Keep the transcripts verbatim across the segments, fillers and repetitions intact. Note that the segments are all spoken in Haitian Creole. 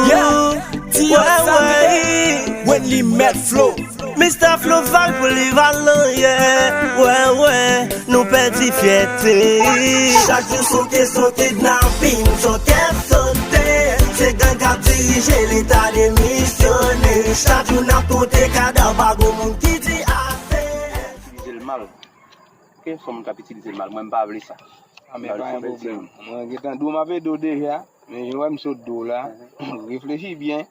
Yeah, ti wè, wè, Wendy Met Flow. Mister Flow Vibe pou li val nan, yeah. Wè, wè, nou pèdi fyète. Chak jou sote, sote, kidnapin, sote, sote. Se gang k ap dirije, leta demisyone. Chak jou n ap konte kadav, pa gon moun ki di ase. Itilize l mal. Ok, se yon moun k ap itilize l mal. Mwen, m pa vle sa. Ah, men pa gen pwoblèm. Mwen gentan di w m ap ede w deja, men jan w wè m sot di w la, reflechi byen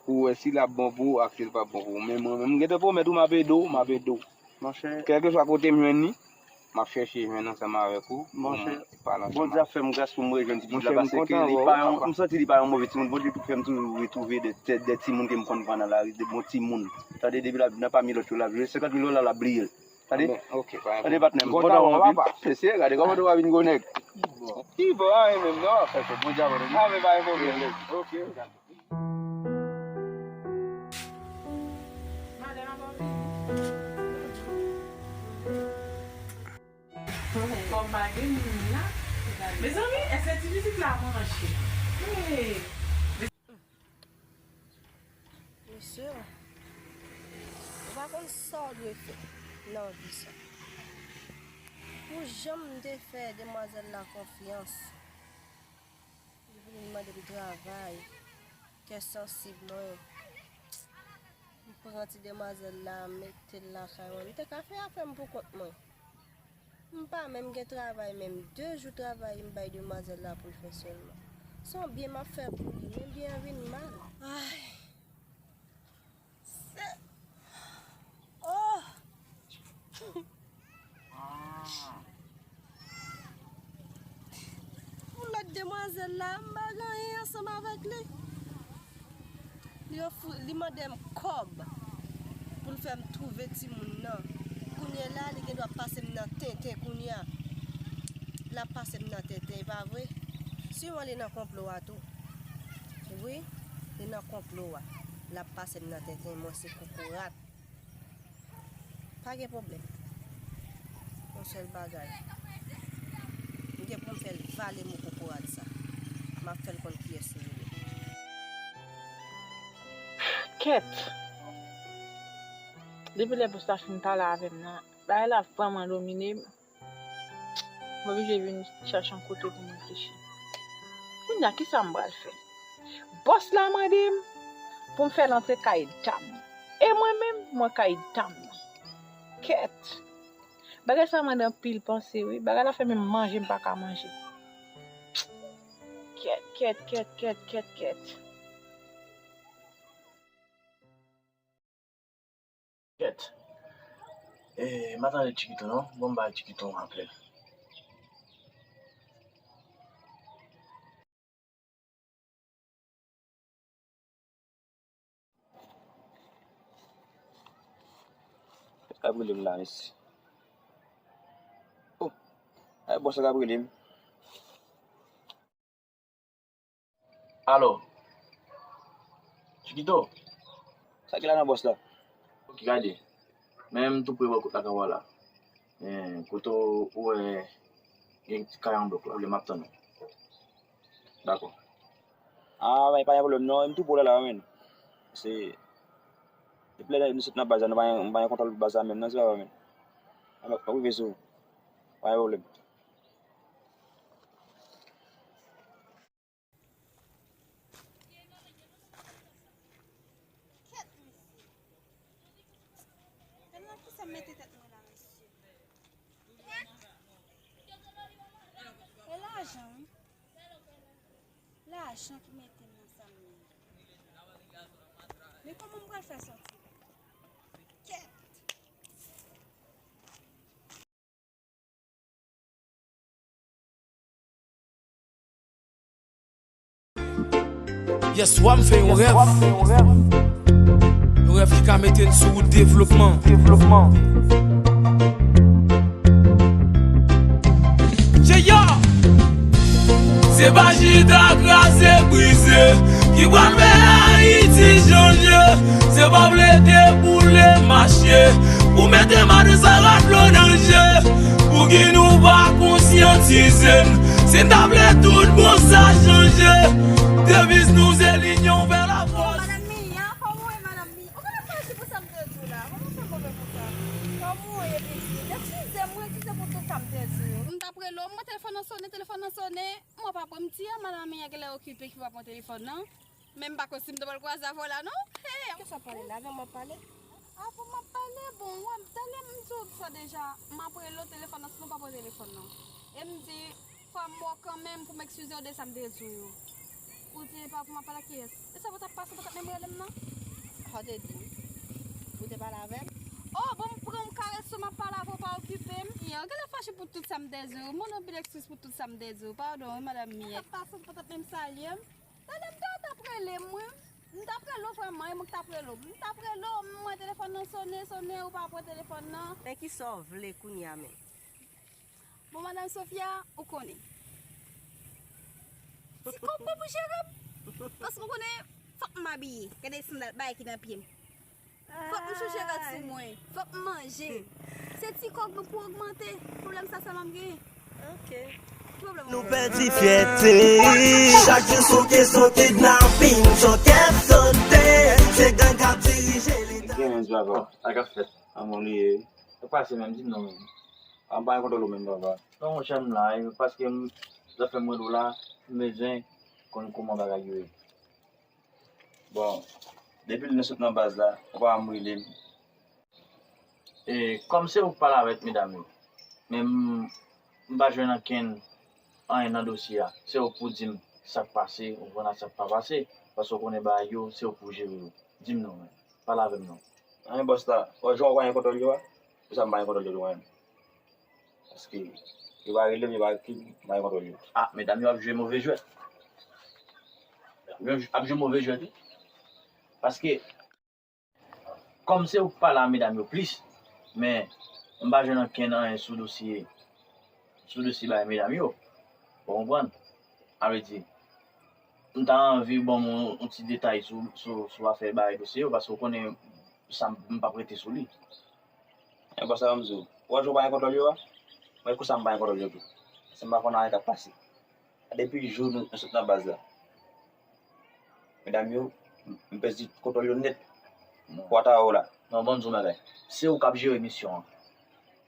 pou w wè si l ap bon pou ou ak si l p ap bon pou ou. Men mwen menm, m gentan pwomèt ou m ap ede w, m ap ede w. Monchè. Kèlkeswa kote m jwenn li, m ap chèche jwenn ansanm avèk ou pou m pale ansanm. Bondye ap fè m gras pou m rejwenn ti timoun nan, paske li pa yon, m santi li pa yon move timoun. Bondye fè m toujou retwouve de, de, de timoun ke m konn pran nan lari, de bon timoun. Tande, depi l ap nan pami lòt yo, l ap jwe senkant mil dola, l ap bliye l. Tande? Tande, patnè m, m kontan wè w anpil. Mesye, gade kòman nou va vin gwo nèg. Ki bon, anyen menm non, fè fè bon djab. Ah, men pa gen pwoblèm. Ok. Madanm ap anpil. Kòm pa gen moun la. Mezanmi, èske ti pitit la manje? Hey. Mesye, ou pa konn sa w dwe fè nan vi sa. Pou jan m te fè demwazèl la konfyans, li vin mande m travay, kè sansib mwen, m pran ti demwazèl la, m mete l lakay mwen. M te ka fè afè m pou kont mwen. M pa menm gen travay, menm de jou travay m bay demwazèl la pou l fè sèlman. Se yon byen m ap fè pou li, men byen an vin mal. Ay. Se, oh! Pou lòt demwazèl la, m pa gen anyen ansanm avèk li. Li ofri, li mande m kòb pou l fè m twouve timoun nan. Kounye la, li gen dwa pase m nan tenten kounye a. L ap pase m nan tenten, e pa vre? Siman li nan konplo a tou. Wi, li nan konplo a. L ap pase m nan tenten, mwen se kokorat. Pa gen pwoblèm. Yon sèl bagay. M gen pou m fè l vale mo kokorat sa. M ap fè l konn kiyès li ye. Kèt! Depi lè bòs la fin pale avè m nan, bagay la vrèman domine m. M oblije vin chèche yon kote pou m reflechi. Kounye a, kisa m pral fè? Bòs la mande m pou m fè l antre kay dam. E mwen menm, mwen kay dam nan. Kèt! Bagay sa mande anpil panse, wi. Bagay la fè menm manje m pa ka manje. Kèt, kèt, kèt, kèt, kèt, kèt. Kèt. E, m pa tande Chiquito non. Bon, m bay Chiquito yon apèl. K ap rele m la, mesye. Oh, ay, bòs la k ap rele m. Alo. Chiquito. Sa ki la nan bòs la? Ok, gade. Men m tou pre bò kot lakay w la. Eh, kote w wè gen ti kay an blòk la, m ap tann ou. Dakò. Ah, men pa gen pwoblèm non, m tou pre w la, la, men. Se, depi lè nou sot nan baz la, nou pa gen, nou pa gen kontwòl baz la menm non, se pa vre, men. Ah, m ap rive sou ou. Pa gen pwoblèm. Kèt, mesye. Tèlman kisa m mete tèt mwen la, mesye. E lajan, wi. Lajan ki mete m nan sa m ye. Men kòman m pral fè sòti la? Kèt. Yèswa m fè yon rèv. Yon rèv ki ka mete n sou wout devlopman. Cheya! Se pa chita kraze brize ki pral fè Ayiti chanje. Se pa vle deboule mache pou mete madan sa la Si n ta vle tout bon sa chanje. Deviz nou se linyon vè la fòs. Madanm Mia, kòman w ye, madanm Mia? Ou genlè fache pou sa m te di w la? Kòman w fè move konsa? Kòman w ye, pitit? Eskize m wi, eskize pou tout sa m te di w. M t ap rele w, m wè telefòn nan sonnen, telefòn nan sonnen. M wè w pa pran, m di, a, madanm Mia genlè okipe ki pa pran telefòn nan. Men m pa konn si m ta pral kwaze avè w la non. Hey! Kisa w pale la? Avè m w ap pale? Avè w m ap pale? Bon, w ap tande m di w sa deja. M ap rele w, telefòn nan sonnen, w pa pran telefòn nan. E m di, fò m wè w kanmenm pou m eskize w de sa m te di w yo. Ou di e pa pou m ap pale ak kiyès? E sa pa t ap pase, ou pa t ap menm rele m nan? Sa w te di m? Ou te pale avè m? Oh, bon, m pran yon karès ou m ap pale avè w, pa okipe m. Yo, genlè fache pou tout sa m te di w. Mande anpil eskiz pou tout sa m te di w. Padon wi, madanm Mia. Sa t ap pase, ou pa t ap menm salye m? Tande m, ta, t ap rele m, wi. M t ap rele w vrèman, e mwen ki t ap rele w. M t ap rele w, m wè telefòn nan sonnen, sonnen, ou pa pran telefòn nan. Men kisa w vle kounye a menm? Bon, madanm Sofia, ou konnen. Ti kòb mwen pou jere m. Paske ou konnen, fòk m abiye. Gade sandal bagay ki nan pye m. Fòk m chouche rad sou mwen. Fòk m manje. Se ti kòb mwen pou ogmante. Pwoblèm sa sèlman m genyen. Ok. Ki pwoblèm ou genyen? Nou pèdi fyète. Chak jou soke, soke, kidnaping, soke, sote. Se gang k ap dirije leta. Genyen, papa. Sa k ap fèt? Kòman li ye? Sa k pase menm? Di m non menm. An pa gen kontwòl ou menm, papa. Non, monchè, m la, e paske m, zafè mwen dou la, m bezwen konn kòman bagay yo ye. Bon, depi lè nou sot nan baz la, ou pa janm rele m. E, kòm se ou k pale avèk medam yo, men m, m pa jwenn ankenn anyen nan dosye a. Se ou k pou di m sa k pase, ou konn sa k pa pase, paske ou konnen bagay yo, se ou k pou jere yo. Di m non, men. Pale avè m non. Anyen bòs la, ou wè jan ou pa gen kontwòl yo a? Pou sa m pa gen kontwòl yo tou mwen menm. Paske yo pa rele m, yo pa ekri m, m pa gen kontwòl yo. Ah, medam yo ap jwe move jwèt. Yo ap jwe move jwèt, wi. Paske, kòm se ou k pale a medam yo plis, men m pa jwenn ankenn anyen sou dosye, sou dosye bay medam yo. Ou konprann? Sa vle di, m ta anvi ban m yon, yon ti detay sou, sou, sou afè bay dosye yo, paske ou konnen sa m, m p ap rete sou li. Men bòs la, ban m di w, ou wè jan ou pa gen kontwòl yo a? Mwen, konsa m pa gen kontwòl yo tou. Paske m pa konn anyen k ap pase. Depi jou nou, nou sot nan baz la, medam yo, m, m pèdi kontwòl yo nèt. Pou ata ou la. Non, ban m di w yon bagay. Se ou k ap jere misyon an.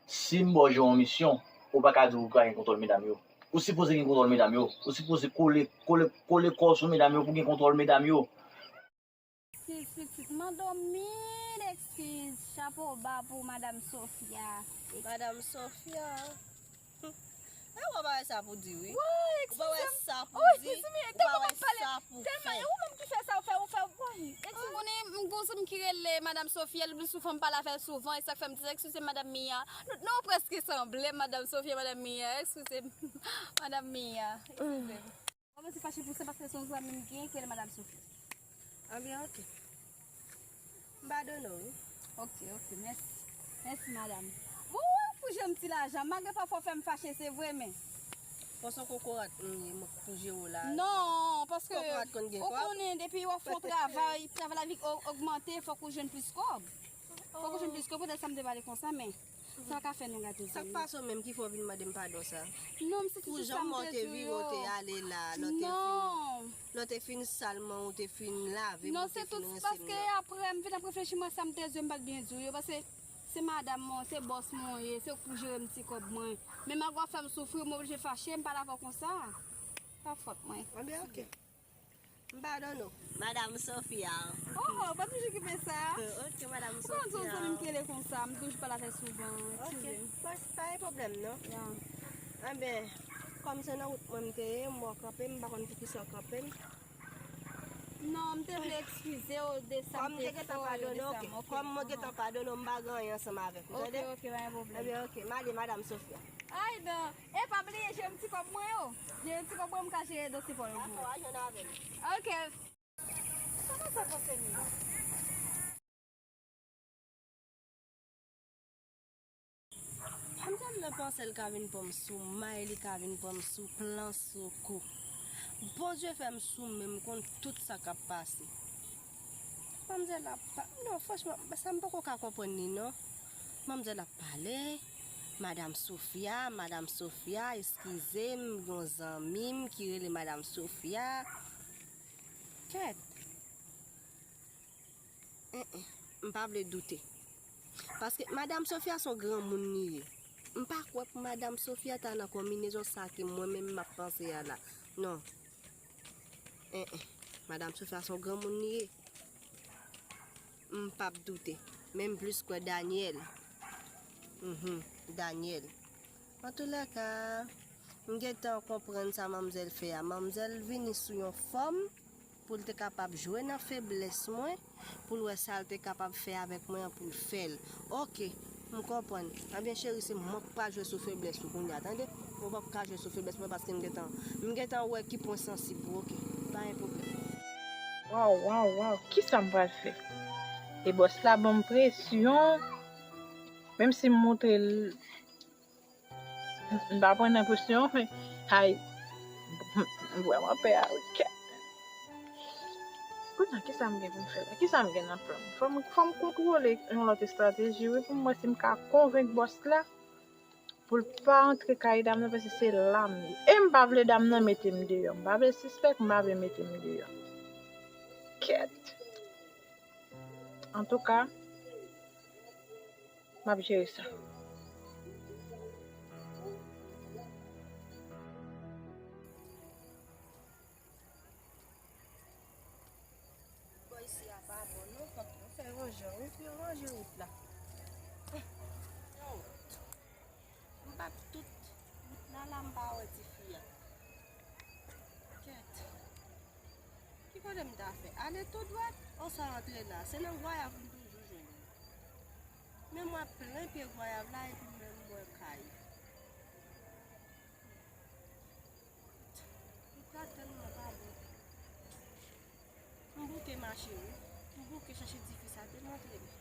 Si m ba w jere yon misyon, ou pa ka di w pa gen kontwòl medam yo. Ou sipoze gen kontwòl medam yo. Ou sipoze kole, kole, kole kò w sou medam yo pou gen kontwòl medam yo. Eskiz, pitit, mande w mil eskiz. Chapo ba pou Madam Sofia. Madam Sofia. Hm. E ou pa wè sa pou di, wi. Woy, eskize m. Ou pa wè sa pou di, ou pa wè sa pou fè. Tèlman e ou menm ki fè sa, ou fè, ou fè, woy, eskize m. Ou konnen, m gon zanmi ki rele Madam Sofia, li plis souvan m pale avè l souvan, e sa k fè m di, eskize m, Madam Mia. Nou, nou prèske sanble, Madam Sofia, Madam Mia, eskize m, Madam Mia, eskize m. Mwen se fache pou sa paske se yon zanmi m genyen ki rele Madam Sophie. Anben, ok. M padone w, wi. Ok, ok, mèsi. Mèsi, madanm. Bon, ou ap pou jwenn ti lajan, malgre pafwa w fè m fache, se vre, men. Bon, se yon kokorat m ye, m pou jere w la. Non, paske ou konnen, depi w ap fè yon travay, travay la vin o-, ogmante, fòk ou jwenn plis kòb. Fòk ou jwenn plis kòb, poutèt sa m te pale konsa, men sa pa ka fè nou gate zanmi. Sa k pase w menm ki fè w vin mande m padon sa? Non, m se ti sou sa m te di w yo. Pou jan w te vire, w te ale la, lè w te fin, lè w te fin sal men w, w te fin lave men w, w te fin rense men w. Non, se tout paske apre m vin ap reflechi, m wè sa m te di w, m pa t byen di w yo, paske se madanm mwen, se bòs mwen w ye, se ou k pou jere m ti kòb mwen. Men malgre w ap fè m soufri, mwen oblije fache, m pale avè w konsa. Pa fòt mwen. Anben, ok. M padone w. Madanm Sofia. Oh, oh, pa toujou okipe sa. Ok, Madanm Sofia. Ou konn se yon zanmi m ki rele konsa, m toujou pale avè l souvan, eskize m. Ok, pa, pa gen pwoblèm, non. Ya. Anben, kòm se nan wout mwen m te ye, m wè w kanpe, m pa konn poukisa w kanpe m. Non, m te vle eskize w de sa m te fè w, de sa m, ok. Kòm mwen gentan padone w, m pa gen anyen ansanm avèk ou, tande? Ok, ok, pa gen pwoblèm. Anben, ok, m ale, Madanm Sofia. Ay, non. E pa bliye jere m ti kòb mwen yo. Jere m ti kòb mwen, m ka jere dosye pa w yo pou ou. Dakò, al jwenn avè m. Ok. Kòman sa panse m ye? Manzèl nan panse l ka vin pran m sou may, li ka vin pran m sou plan, sou kou. Bondye fè m sou men, m konn tout sa k ap pase. Manzèl ap pa-, non, franchman, sa m poko ka konprann li, non. Manzèl ap pale, Madam Sofia, Madam Sofia, eskize m, gen yon zanmi m ki rele Madam Sofia. Kèt. En, en, m pa vle doute. Paske Madam Sofia se yon granmoun li ye. M pa kwè pou Madam Sofia ta nan konbinezon sa ke mwen menm m ap panse a la. Non. En, en. Madam Sofia se yon granmoun li ye. M p ap doute. Men m plis kwè Daniel. Mhm, Daniel. Antoulèka, m gentan konprann sa manmzèl fè a. Manmzèl vini sou yon fòm pou l te kapab jwe nan feblès mwen, pou l wè sa l te kapab fè avèk mwen an, pou l fè l. Oke, m konprann. Anbyen, cheri, se mwen k pral jwe sou feblès ou kounye a, tande? Ou p ap ka jwe sou feblès mwen paske m gentan, m gentan wè ki pwen sansib ou, oke? Pa gen pwoblèm. Waw, waw, waw, kisa m pral fè? E bòs la ban m presyon, menm si m montre l, m pa pran nan presyon, men, ay, m vrèman pè a, wi, kè. Kounye a, kisa m gen pou m fè la? Kisa m gen nan plan m? Fò m, fò m kontwole yon lòt estrateji, wi, pou m wè si m ka konvenk bòs la pou l pa antre kay dam nan, paske se la m ye. E m pa vle dam nan mete m deyò. M pa vle sispèk, m pa vle mete m deyò. Kèt. Antouka, m ap jere sa. Bò isi a pa bon non, fòk yo fè ranje, wi, pou yo ranje wout la. Yo, m pa tout wout la, la m pa wè tifi a. Kèt. Ki kote m ta fè? Ale tou dwat, oswa antre la? Se nan gwayav m toujou jwenn li. Men m wè plen pye gwayav la, epi m menm m wè kay. Wout la tèlman pa bon. M bouke mache wi. M bouke chache tifi sa tèlman trè byen.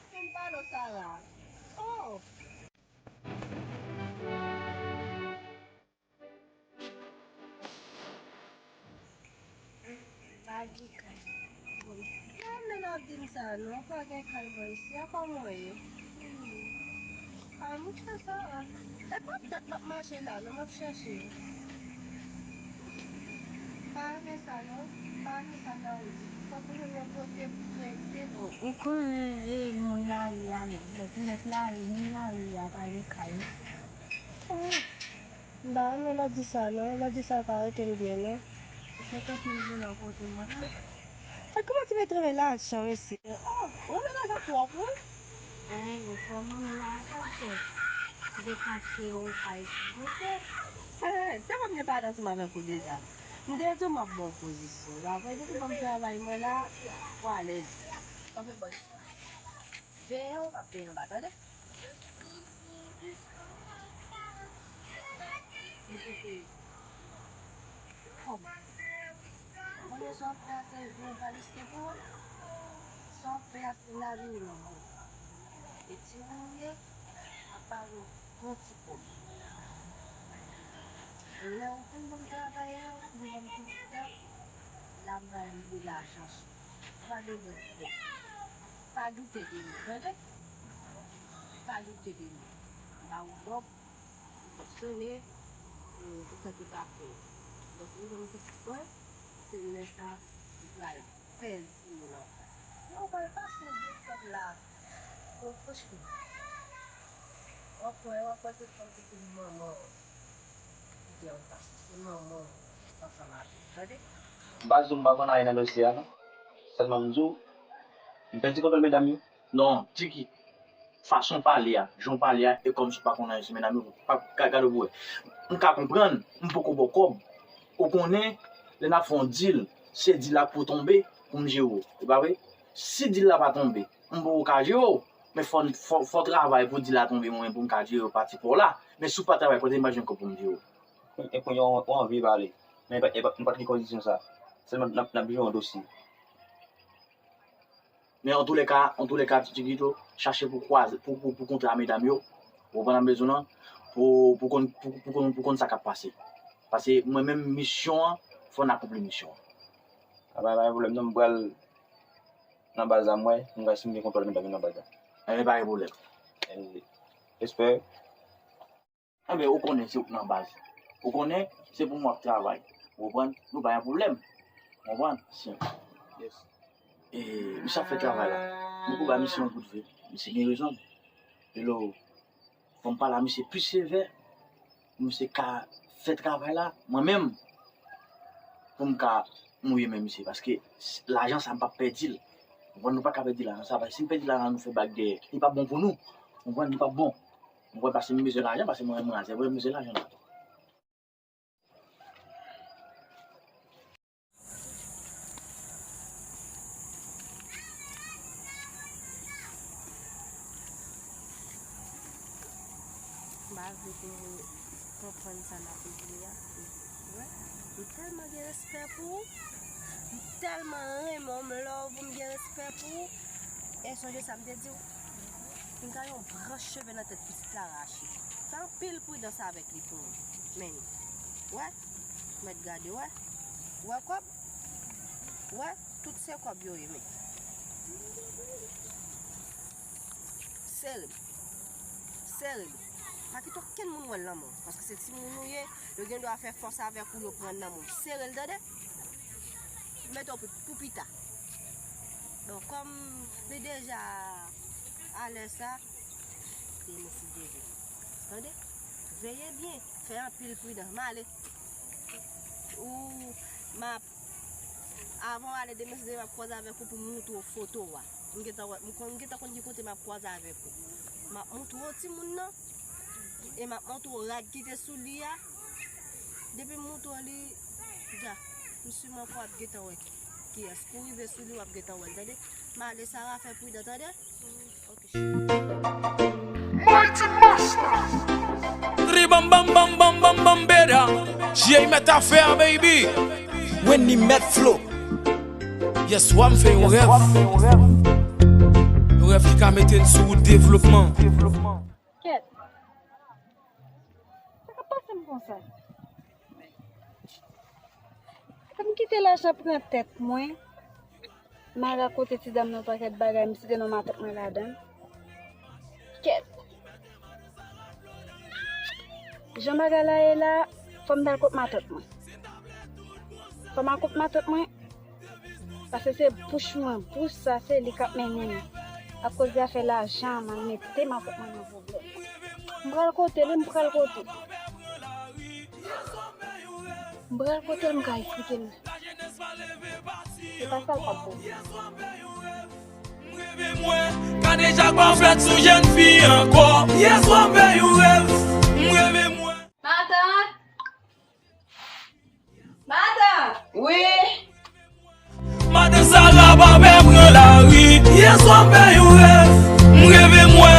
Kim palo sa la? Oh! Bagay kay. Nan men w ap di m sa non, pa gen kay bò isi a, kòman w ye? A, mouche sa a. E pa dat m ap mache la non, m ap chèche. Pa gen sa non, pa gen sa nan wout. Fòk nou jwenn yon kote pou rete. Ou konnen, e, moun lari a menm. Lèt, lèt lari, moun lari a pa gen kay. Oh. M pa renmen lè w di sa non, lè w di sa pa rete m byen non. Se tankou m vin nan kote mwen la. E kòman ti mèt renmen lajan mesye? Oh, ou renmen lajan twòp wi. Anyen, fò moun la sa fè. Depanse yon kay sou kote. Eh, se pa m gen pa ansanm avèk ou deja. M te di w m ap ba w pozisyon. Apre depi ban m travay mwen la, ou alèz. Anpe bòs. Veye w ap veye anba, tande? Kòman? Konnen sa w ap fè a se yon valiz te pou ou? Sa w ap fè a se lavi w nan men w. E timoun ou ye, ap ba yo yon ti kòb. Lè w fin ban m travay la, ou ban m tout tan, la m ba li de lajan sou. Pa de bòs. Pa doute de nou, tande? Pa doute de nou. Ba ou kòb, ou fonksyone, ou fè tout afè w. Donk, ou menm pitit mwen, se lè sa ou pral pèdi moun anfas. Lè w pral pase de kòb la, bon, franchman, w ap wè, w ap wè se kòm se pou manman w. M pa di w m pa konn anyen nan dosye a non. Sèlman m di w, m pèdi kontwòl medam yo. Non, Tiki, fason w pale a, jan w pale a, e kòmsi w pa konn anyen sou medam yo. Pa, ga-, gade pou wè. M ka konprann, m poko ba w kòb. Ou konnen, lè n ap fè yon deal, se deal la pou tonbe, pou m jere w. E pa vre? Si deal la pa tonbe, m poko ka jere w. Men fò, fò, fò w travay pou deal la tonbe, mwen menm pou m ka jere w pati pa w la. Men si w pa travay, kote m ap jwenn kòb pou m jere w? E kounye a, ou anvi pale. Men e pa, e pa, m pa t gen kondisyon sa. Sèlman n ap, n ap jwe yon dosye. Men antoulèka, antoulèka, Ti Gito, chache pou kwaze, pou, pou, pou kontre a medam yo. Ou konprann sa m bezwen lan? Pou, pou konn, pou, pou konn, pou konn sa k ap pase. Paske mwen menm, misyon an, fò n akonpli misyon an. A, pa, pa gen pwoblèm non, m pral nan baz la, m wè, m wè si m gen kontwòl medam yo nan baz la. Enben, pa gen pwoblèm. Enben, respè. Enben, ou konnen se ou k nan baz. Ou konnen se pou mwen w ap travay. Ou konprann? Nou pa gen pwoblèm. Ou konprann? Yes. E, misye ap fè travay la. Mwen pou ba misye yon kout ve. Misye gen rezon. Hello. Fò m pale a misye pi sevè. Pou misye ka fè travay la. Mwen menm, pou m ka mouye men misye. Paske s-, lajan sa, m p ap pèdi l. Ou konprann? Nou pa ka pèdi lajan sa. Paske si n pèdi lajan, nou fè bak dèyè. Li p ap bon pou nou. Ou konprann? Li p ap bon. Ou konprann? Paske m bezwen lajan, paske mwen, mwen, mwen bezwen lajan la. M pa vle pou moun konprann sa m ap di a. Wè, m tèlman gen respè pou ou. M tèlman renmen w, m love ou, m gen respè pou ou. E sonje sa m te di w? Pinga yon branch cheve nan tèt pitit la rache. Fè anpil pridans avèk li pou mwen. Men, wè, mèt gade, wè. Wè kòb? Wè, tout se kòb yo ye, men. Sere m. Sere m. Pa kite okenn moun wè l nan men w. Paske se timoun ou ye, yo gen dwa fè fòs avèk ou, yo pran l nan men w. Sere l, tande? Mete w pou, pou pita. Bon, kòm li deja alèz sa, se mesye Dye vle. Tande? Veye byen, fè anpil pridans. M ale. Ou, m ap, avan w ale, demen si Dye vle, m ap kwaze avèk ou pou m montre w foto a. M gentan wè, m konn, m gentan konn ki kote m ap kwaze avèk ou. M ap montre w timoun nan. E m ap montre w rad ki te sou li a. Depi m montre w li, dja, m siman pou w ap gentan wè kiyès. Pou w rive sou li, w ap gentan wè l, tande? M ale, Sara, fè pridan, tande? Oke. Mighty Master. Ri bam bam bam bam bam bam beda. J A mèt afè a, baby. Wendy mèt flo. Yèswa m fè yon rèv. Yon rèv ki ka mete n sou wout devlopman. Kèt. Sa k ap pase m konsa? Fè m kite lajan pran tèt mwen. M al rakonte ti dam nan pakèt bagay, m site non matant mwen ladan l. Kèt. Jan bagay la ye la, fò m t al kot matant mwen. Fò m al kot matant mwen. Paske se bouch mwen, bouch sa, se li k ap mennen m. Akoz de afè lajan, m al mete matant mwen nan pwoblèm. M pral kote li, m pral kote. M pral kote l, m ka esplike l. Se pa sa l p ap bon. M reve mwen, kadejak pa fèt sou jèn fi ankò. Yèswa m fè yon rèv, m reve mwen. Matant! Matant! Wi! Madan Sara pa pè pran lari. Yèswa m fè yon rèv. M reve m wè